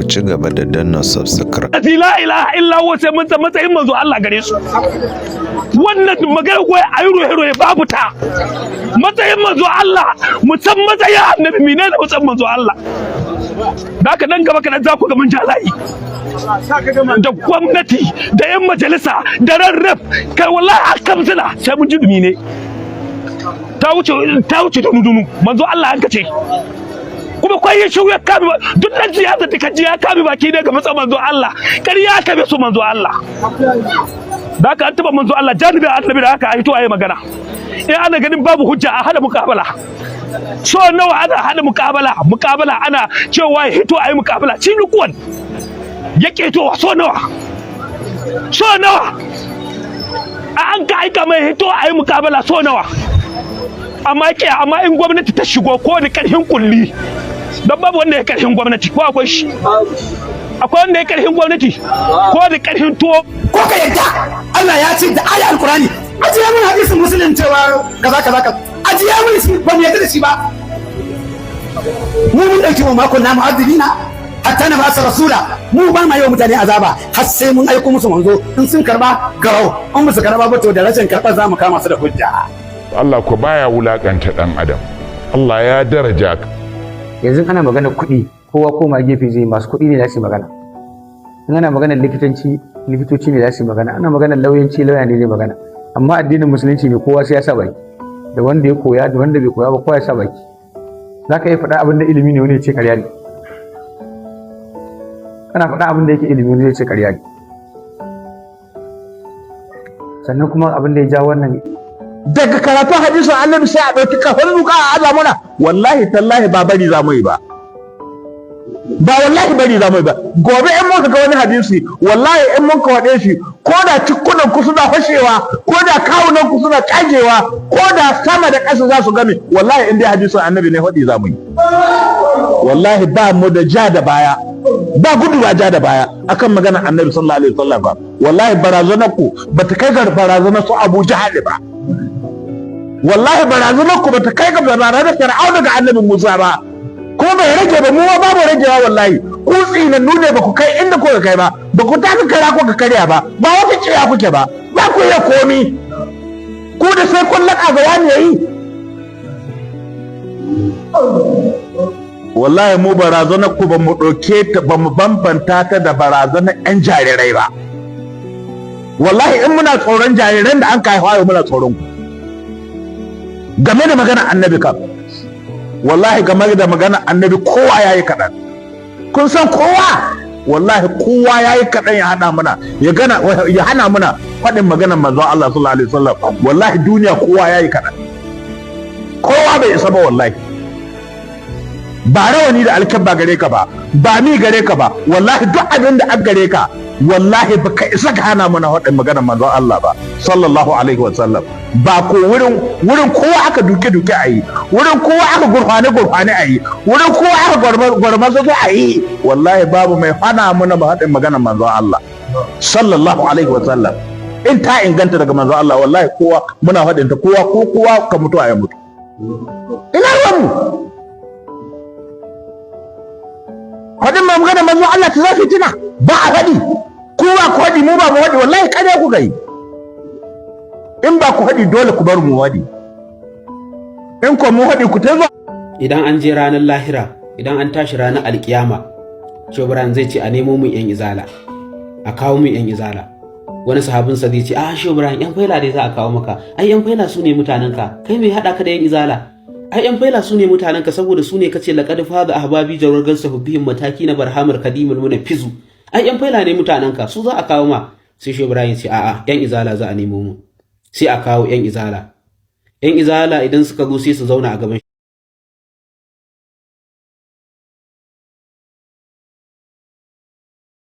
Ku ci gaba da danna subscribe. La ilaha illa huwa, sai mun san matsayin manzo Allah gare su. Wannan magana wai ayi rohe rohe, babu ta. Matsayin manzo Allah, mu san matsayin Annabi. Menene matsayin manzo Allah? Da haka nan gaba kaɗan za ku ga mun ja layi da gwamnati da 'yan majalisa da rarraf. Kai, wallahi a kamsila sai mun ji dumi ne. Ta wuce, ta wuce dunu dunu. Manzo Allah an kace kuma kwai ya shi ya kame duk dan siyasa da kaji ya kame baki ne ga matsayin manzo Allah, ƙarya ka su manzo Allah. Da haka an taba manzo Allah, janibi Annabi, da haka a hito a yi magana. In ana ganin babu hujja, a hada muƙabala. So nawa ana hada muƙabala, muƙabala, ana cewa ya hito a yi muƙabala, cin lukuwan ya ƙetowa. So nawa, so nawa a an ka aika mai hito a yi muƙabala, so nawa? Amma ke, amma in gwamnati ta shigo ko da ƙarfin kulli, don babu wanda ya ƙarfin gwamnati, ko akwai shi? Akwai wanda ya ƙarfin gwamnati ko da ƙarfin tuwo? Ko ka yadda Allah ya ce da aya Alkurani, ajiye mun hadisin Musulun cewa kaza kaza kaza, ajiye mun shi, ba mu yadda da shi ba. Mu mun dauki wa makon namu azabina hatta na basa rasula. Mu ba ma yi wa mutane azaba har sai mun aiko musu manzo. In sun karba, garau; in musu karba ba, to da rashin karba za mu kama su da hujja. Allah ko baya wulakanta dan adam, Allah ya daraja ka. Yanzu ana magana kuɗi, kowa koma gefe zai, masu kuɗi ne za su yi magana. In ana maganar likitanci, likitoci ne za su yi magana. Ana maganar lauyanci, lauya ne zai magana. Amma addinin Musulunci ne kowa sai ya sa baki, da wanda ya koya da wanda bai koya ba, kowa ya sa baki. Za ka iya faɗa abin da ilimi ne, wani ya ce ƙarya ne. Kana faɗa abin da yake ilimi, wani ya ce ƙarya ne. Sannan kuma abin da ya ja wannan Daga karatun hadisin Annabi sai a ɗauki kafar duka a aza mana. Wallahi tallahi ba bari za mu yi ba, ba wallahi bari za mu yi ba. Gobe in muka ga wani hadisi, wallahi in muka waɗe shi, ko da cikkunan ku suna fashewa, ko da kawunan ku suna kagewa, ko da sama da ƙasa za su game, wallahi in dai hadisin Annabi ne, faɗi za mu yi. Wallahi ba mu da ja da baya, ba gudu ba ja da baya akan magana Annabi sallallahu alaihi wasallam ba. Wallahi barazanar ku bata kai ga barazanar su Abu Jahal ba. Wallahi barazanar ku bata kai ga barazanar Fir'auna ga Annabi Musa ba. Kuma bai rage ba, mu ma babu ragewa. Wallahi ku tsinannu ne, ba ku kai inda kuka kai ba, ba ku taka kara kuka karya ba, ba wata ciya kuke ba, ba ku iya komi. Ku da sai kun laƙa ga wani yayi. Wallahi mu barazanar ku ba mu ɗauke ta ba, mu bambanta ta da barazanar 'yan jarirai ba. Wallahi in muna tsoron jariran da an kai haihuwa, muna tsoron ku game da magana Annabi kam. Wallahi game da magana Annabi, kowa yayi kaɗan. Kun san kowa, wallahi kowa yayi kaɗan ya hana muna, ya gana ya hana muna faɗin maganar manzon Allah sallallahu alaihi wasallam. Wallahi duniya kowa yayi kaɗan, kowa bai isa ba. Wallahi ba rawani da alkabba gare ka ba, ba mi gare ka ba, wallahi duk abin da an gare ka, wallahi baka isa ka hana mana faɗin maganar manzon Allah ba sallallahu alaihi wasallam. Ba ko wurin wurin kowa aka duke duke a yi, wurin kowa aka gurfane gurfane a yi, wurin kowa aka gwarmazo a yi, wallahi babu mai hana mana faɗin maganar manzon Allah sallallahu alaihi wasallam. In ta inganta daga manzon Allah, wallahi kowa muna faɗin ta, kowa ko kowa ka mutu a ya mutu. Ina ruwan mu faɗin ma magana manzon Allah ta zafi tuna ba a faɗi. Ku ba ku faɗi, mu ba mu faɗi, wallahi ƙarya ku yi. In ba ku faɗi, dole ku bar mu faɗi. In ko mu faɗi, ku ta zo. Idan an je ranar lahira, idan an tashi ranar alkiyama, Shehu zai ce a nemo mun yan Izala, a kawo mun yan Izala. Wani sahabinsa zai ce, "A, Shehu Ibrahim, yan faila dai za a kawo maka. Ai yan faila su ne mutanenka. Kai mai haɗa ka da yan Izala? Ai yan faila su ne mutanenka, saboda su ne kace laqad faza ahbabi jawargan sahubbihim mataki na barhamar kadimul fizu. Ai yan faila ne mutanenka, su za a kawo ma." Sai Shehu Ibrahim ce, "A'a, yan Izala za a nemo mu." Sai a kawo yan Izala. Yan Izala idan suka zo, sai su zauna a gaban